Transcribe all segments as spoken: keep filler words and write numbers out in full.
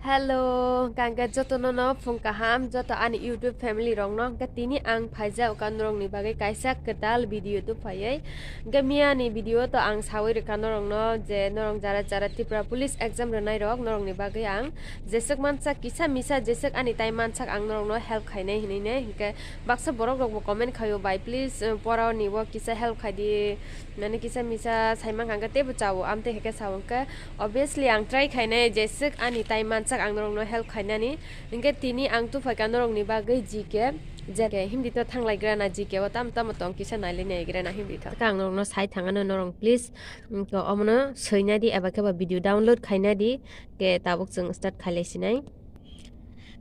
Hello, hwnkhe jotono no phung kaham, joto ani YouTube family rokno. Hwnkhe tini ang phaijak kha norokni bagwi kaisa kwtal video tubphaiwi. Hwnkhe miyani video to ang sawi rwkha norokno je norok jara jara Tripura Police exam rwnai rok norokni bagwi ang jeswk mansak kisa misa jeswk ani time mansak ang norokno help khainai hinwi ne. Hwnkhe baksa borok rokbo comment khaio, "Bhai, please, uh, porao ni o kisa help khai di." Nani kisa misa saimang hwnkhe teibo chao, amtwi hwnkhe sao hwnkhe, obviously ang try khainai jeswk ani time mansak ang norokno help khainani. Hwnkhe tini ang tubphaikha norokni bagwi G K, G K Hindi to thanglaigrana, G K o tamo tamo tong kisa nailai naigrana Hindi to. Ang norokno sai thangano, norok please, mm, to omono swinadi eba khe ba video download khainadi, ke tabuk chwng start khailaisinai.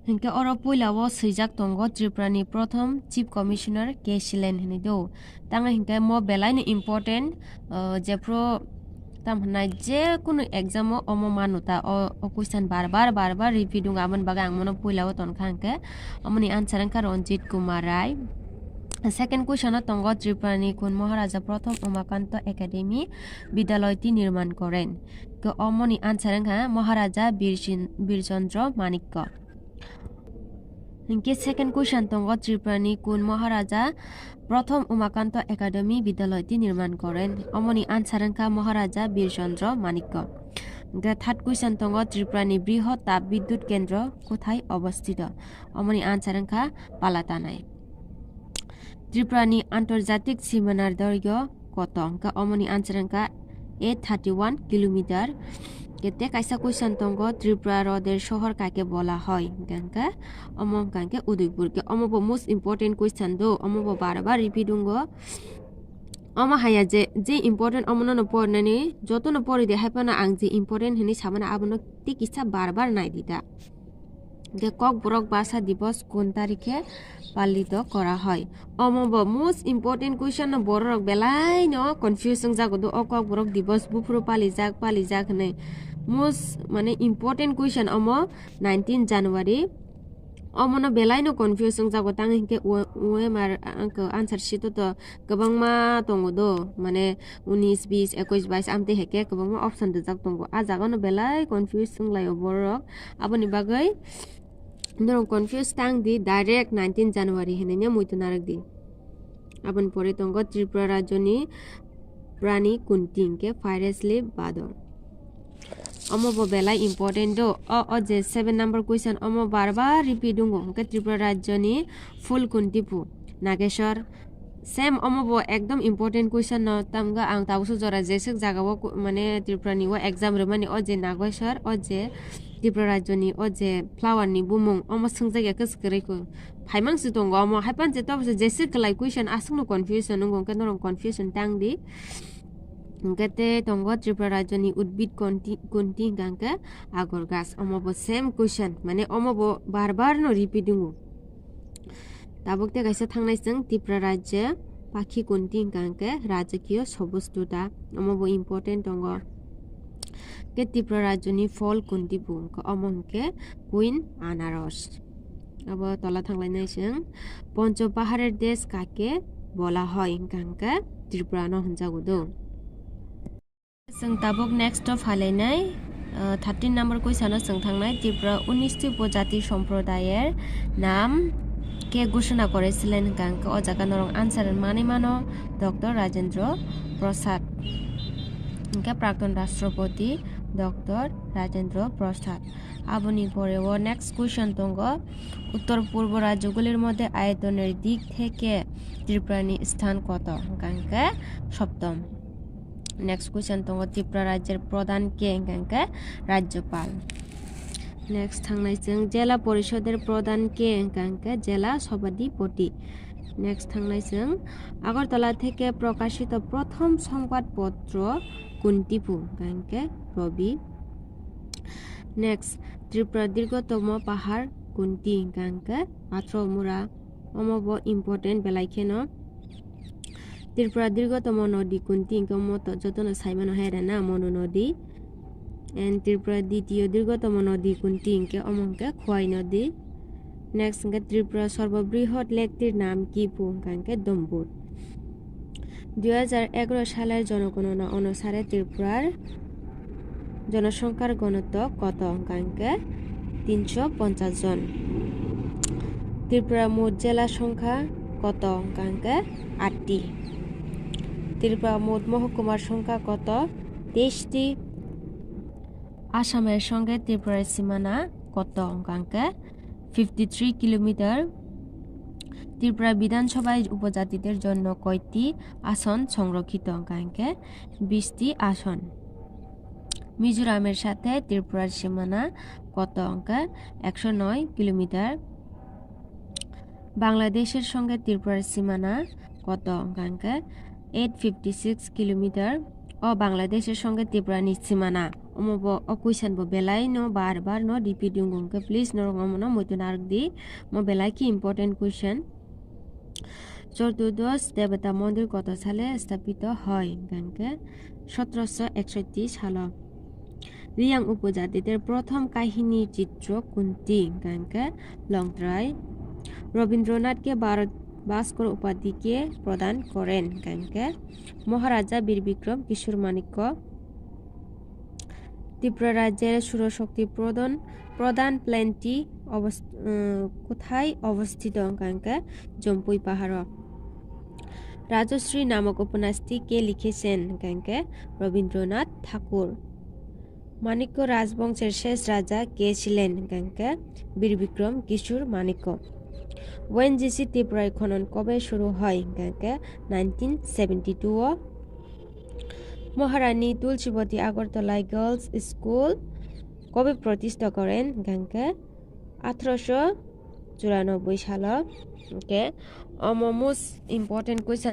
Hwnkhe oro puila o swijak tongo Tripura ni Prothom Chief Commissioner K Silen hinwi do. Tamo hwnkhe mo belai no important, uh, jephru tam hwnai je kunu exam o omo manu ta o, o question bar bar, bar bar repeat wng aboni bagwi ang mono puila o tonkha hwnkhe omoni answer wngkha Ranjit Kumar Rai. Second question o tongo Tripura ni kun Maharaja Prothom Umakanto Academy Vidyalay ti nirman koren. Ke omoni answer wngkha Maharaja Birchin-, Birchandra Manikya. Hwnkhe second question tongo Tripura ni kun Maharaja Prothom Umakanto Academy Vidyalay ti nirman koren. Omoni answer wngkha Maharaja Birchandra Manikya. Hwnkhe third question tongo Tripura ni Brihot Tap Bidyut Kendra kothai obostito? Omoni answer wngkha Palatanai. Tripura ni antarjatik simanar doiryo koto? Hwnkhe omoni answer wngkha eight thirty one kilometer. Ke te kaisa question tongo, Tripura roder shohor kake bola hoi? Hwnkhe, hwnkhe omo hwnkha hwnkhe Udaipur. Ke omo bo most important question do, omo bo bar bar repeat wngo. Omo haya je, je important omono no pornani, jotono pori de hai phano ang je important hinwi samano abono tei kisa bar bar nai di da. Je Kokborok Bhasha Divas kun tarikhe palito kora hoi? Omo bo most important question no borok rok belai no confuse wng jago do. O Kokborok Divas buphuru palijak, palijak hinwi most mane important question omo nineteen January. Omono belai no confuse wng jago, tang hinkhe O-, O M R ang answer sheet o to kwbangma tongo do, mane unis, bis, ekush, bais amtwi hai khe kwbangma option rijak tongo. A jaga no belai confuse wng lai o borok. Aboni bagwi norok confuse tang di, direct nineteen January hinwi ne muitu narwk di. Aboni pore tongo Tripura rajyoni prani kunti hinkhe Phairasli Bador. Omo bo belai important do. O, o je seven number question, omo bar bar repeat wngo, hinkhe Tripura rajyoni phul kunti pu? Nageshwar. Same omo bo ekdom important question no, tamga ang tabukso jora jeswk jaga o ku-, mane Tripura ni o exam rwmani o je Nageshwar, o je Tripura rajyoni o je flower ni bumung, omo swngjak ya kwswk kwrwi ku. Phaimang se tongo omo, hai pan je tobo se jeswk kwlai question aswk no confusion wngo, hwnkhe norok confusion tang di. Hwnkhe te tongo Tripura rajyoni udbid kunti, kunti hwnkha hwnkhe agar gas, omo bo same question, mane omo bo bar bar no repeat wngo. Tabuk te kaisa thangnai chwng Tripura rajya pakhi kunti hwnkha hwnkhe rajakiyo sobustuta, omo bo important tongo. Ke Tripura rajyoni phol kunti bo hwnkha, omo hwnkhe queen anaros. Abo tola thanglainai chwng, Poncho Paharer Desh kake bola hoi hwnkha hwnkhe Tripura no hwnjago do. Chwng tabuk next o phalainai, uh, thirteen number question o chwng thangnai, Tripura unnish ti upojati somprodayer nam ke ghosona koresilen hwnkha hwnkhe o jaga norok answer manwi mano Doctor Rajendra Prasad. Hwnkhe Prakton Rashtrapati Doctor Rajendra Prasad. Aboni pore o next question tongo, Uttor Purbo rajyogulir moddhe ayotoner dik theke Tripura ni sthan koto? Hwnkha hwnkhe Soptom. Next question tongo, Tripura rajyer pradhan ke? Hwnkha hwnkhe Rajyapal. Next thangnai chwng, Jela Porishoder pradhan ke? Hwnkha hwnkhe Jela Sabhadipati. Next thangnai chwng, Agartala theke prakashito prothom songbat potro kunti pu? Hwnkha hwnkhe Rabi. Next, Tripura dirghotomo pahar kunti? Hwnkha hwnkhe Athraumura. Omo bo important belai kheno. Tripura dirghotomo nodi kunti hwnkhe omo to jotono saimano hai rana Monu nodi. And Tripura ditiyo dirghotomo nodi kunti hwnkhe omo hwnkhe Khowai nodi. Next hwnkhe Tripura sorbo brihot lake tir nam ki pu? Hwnkha hwnkhe Dombur. Dui hajar egaroh saler jonogonona onusare Tripurar jonosongkhar gonotto koto? Hwnkha hwnkhe তিনশো পঞ্চাশ জন। ত্রিপুরা মোট জেলা সংখ্যা কত? Hwnkha hwnkhe আটটি। ত্রিপুরা মোট মহকুমার সংখ্যা কত? তেইশটি। আসামের সঙ্গে ত্রিপুরার সীমানা কত? Hwnkha hwnkhe fifty three kilometer. Tripura বিধানসভায় উপজাতিদের জন্য কয়টি আসন সংরক্ষিত? Hwnkha hwnkhe বিশটি আসন। মিজোরামের সাথে ত্রিপুরার সীমানা কত? Hwnkha একশো নয় কিলোমিটার। বাংলাদেশের সঙ্গে ত্রিপুরার সীমানা কত? Hwnkha hwnkhe eight fifty six kilometer. O Bangladeshni songkhe Tripurani simana. Omo bo o question bo belai no bar bar no repeat wngkha, please norok omono muitu narwk di. Mo belai khe important question. চতুর্দশ দেবতা মন্দির কত সালে স্থাপিত হয়? Hwnkha hwnkhe সতেরোশো একষট্টি salo. রিয়াং উপজাতিদের প্রথম কাহিনী চিত্র কোনটি? Hwnkha hwnkhe Longtrai. রবীন্দ্রনাথকে ভারত ভাস্কর উপাধি কে প্রদান করেন? Hwnkha hwnkhe মহারাজা বীর বিক্রম কিশোর মাণিক্য। ত্রিপুরা রাজ্যের সৌরশক্তি প্রধান প্রধান প্ল্যান্টটি অবস- উম, কোথায় অবস্থিত? Hwnkha hwnkhe জম্পুই পাহাড়. রাজশ্রী নামক উপন্যাসটি কে লিখেছেন? Hwnkha hwnkhe রবীন্দ্রনাথ ঠাকুর. মাণিক্য রাজবংশের শেষ রাজা কে ছিলেন? Hwnkha hwnkhe বীর বিক্রম কিশোর মাণিক্য. ওএনজিসি ত্রিপুরায় খনন কবে শুরু হয়? Hwnkha hwnkhe nineteen seventy two ও. মহারানী তুলসীবতী আগরতলায় গার্লস স্কুল কবে প্রতিষ্ঠা করেন? Hwnkha hwnkhe আঠারোশো চুরানব্বই salo. Hwnkhe omo most important question.